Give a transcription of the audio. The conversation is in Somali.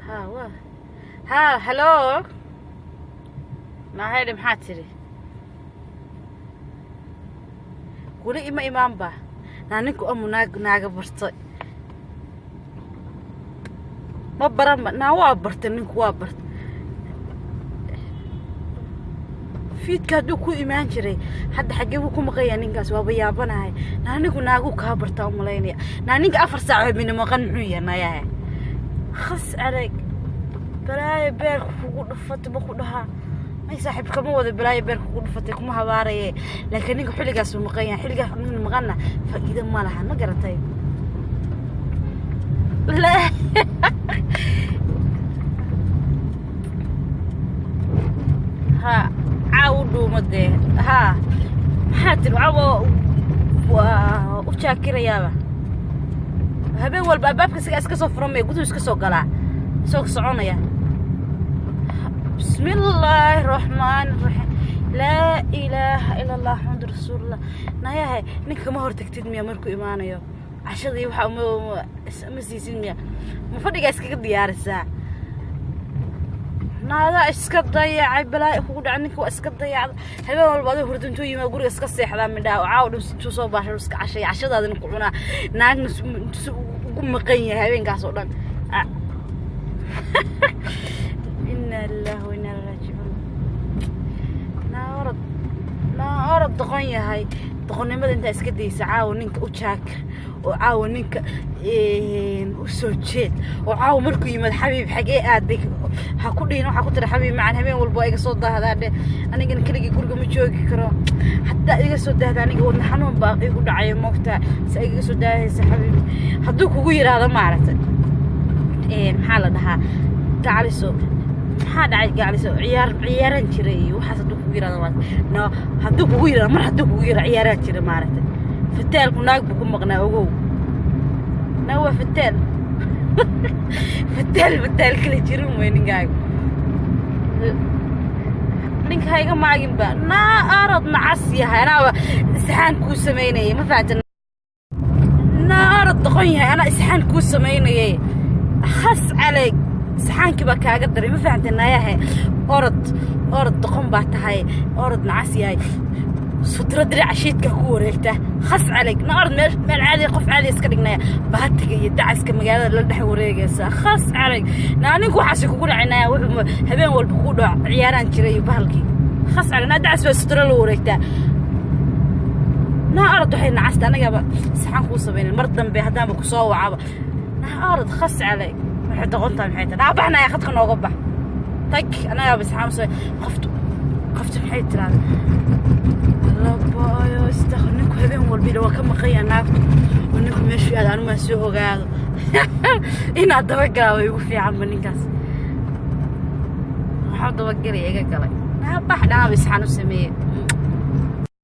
Ha, waa ha. Hello, mahayde, maxaa tiri? Weli ima imaanba. Naa ninku amu naag naaga bartay ma baranba. Naa waa bartay, ninku waa bartay. Fiidka hadduu ku imaan jiray, hadda xaggee buu ku maqayaa ninkaas? Waaba yaabanahay. Naa ninku naagu kaa bartaa u malaynaya. Naa ninka 4 saac habeenimo maqan, muxuu yahay? Nayahe, khas adag, balaayo beerka kugu dhufatay ma ku dhahaa? May, saaxiib kama wada balaayo beerka kugu dhufatay, kuma habaaraye, laakiin ninka xilligaas uu maqan yahay. Xilligaas nin maqanna faa'iido ma laha, ma garatay? Ha, caaw u dhuuma dee. Ha, maxaa tiri? Caawa waa u jaakirayaaba. Habeen walba albaabka isagaa iska soo furamaya, guduhu iska soo galaa, isagoo soconaya. Bismi illaahi raxmaani raxiim, laa ilaaha ila allah, maxamadu rasuulullah. Nayahe, ninka kama hortagtid miya? Markuu imaanayo cashadii waxa ma siisid miya? Ma fadhigaa iskaga diyaarisaa? Naadaa iska dayacay, balaayo kugu dhaca. Ninka waa iska dayacda. Habeen walba adoo hurda intuu yimaa guriga iska seexdaa midhaa, oo caawa dhan intuu soo baashay iska cashaya, cashadaadina ku cunaa, naagna si ugu maqan yahay habeenkaas oo dhan. Inaa lillahi wa inaa ilaihi raajicuun. Naa orod, naa orod, doqon yahay. Doqonnimada intaa iska daysa, caawa ninka u jaakir, oo caawa ninka u soo jeed, oo caawa markuu yimaado "Xabiib, xagee aaday?" ha ku dhihin. Waxaa ku tiri: "Xabiib macaan, habeen walba waa iga soo daahdaa dhe, anigana keligii guriga ma joogi karo. Haddaa iga soo daahda, aniga wadna xanuun baa igu dhacayo, moogtaa si igaga soo daahaysa, xabiibi." Hadduu kugu yidhaahdo, maaragtay, maxaa la dhahaa, "Gacaliso, maxaa dhacay? Gacaliso, ciyaar ciyaaran jiray," iyo waxaas hadduu kugu yidhahdo, maaragtay, no, hadduu kugu yidhahdo, mar hadduu kugu yidhahdo "Ciyaaraan jira," maaragtay, fataalku naag buu ku maqnaa. Ogow, naa waa fataal, fataal, fataal kala jirin wey ninkaaga. Ninka ha iga maaginba. Naa arod, nacas yahay, anaaba isxaan kuu samaynayay, ma fahamta? Naa arod, doqon yahay, anaa isxaan kuu samaynayay. Khas calayg, saxaankii baa kaaga daray, ma fahamta? Nayahe, orod, orod, doqon baa tahay, orod, nacas yahay, sutro diraca shiidka ku wareegta. Khas calayg. Na orod, meel meel caadi, qof caadi iska dhignaya, baatiga iyo dacaska magaalada la dhex wareegaysa. Khas calayg. Naa ninku waxaasi kugu dhacinaya, wuxuu habeen walba kugu dhaco "Ciyaaraan jiray" iyo bahalkii. Khas calayg. Naa dacas baa sutro la wareegtaa. Naa orod, waxay nacasta, anigaba saxaan kuu samaynan mar dambe haddaanba kusoo wacaba. Naa orod, khas calayg. Waxay doqon tahay, maxay tahay? Naa baxnaya, khadka nooga bax, tag, anagaaba saxaan u samay. Qoftu, qoftu maxay tiraahdaa? Labayo istaqo, ninku habeen walba ila waa ka maqanya naagtu, oo ninku meeshuu aado anumaa soo ogaado. Inaad dabagalaa way igu fiicanba. Ninkaas waxaa dabagelaya iga galay. Naa bax, dhanaaba isxaan u sameeyey.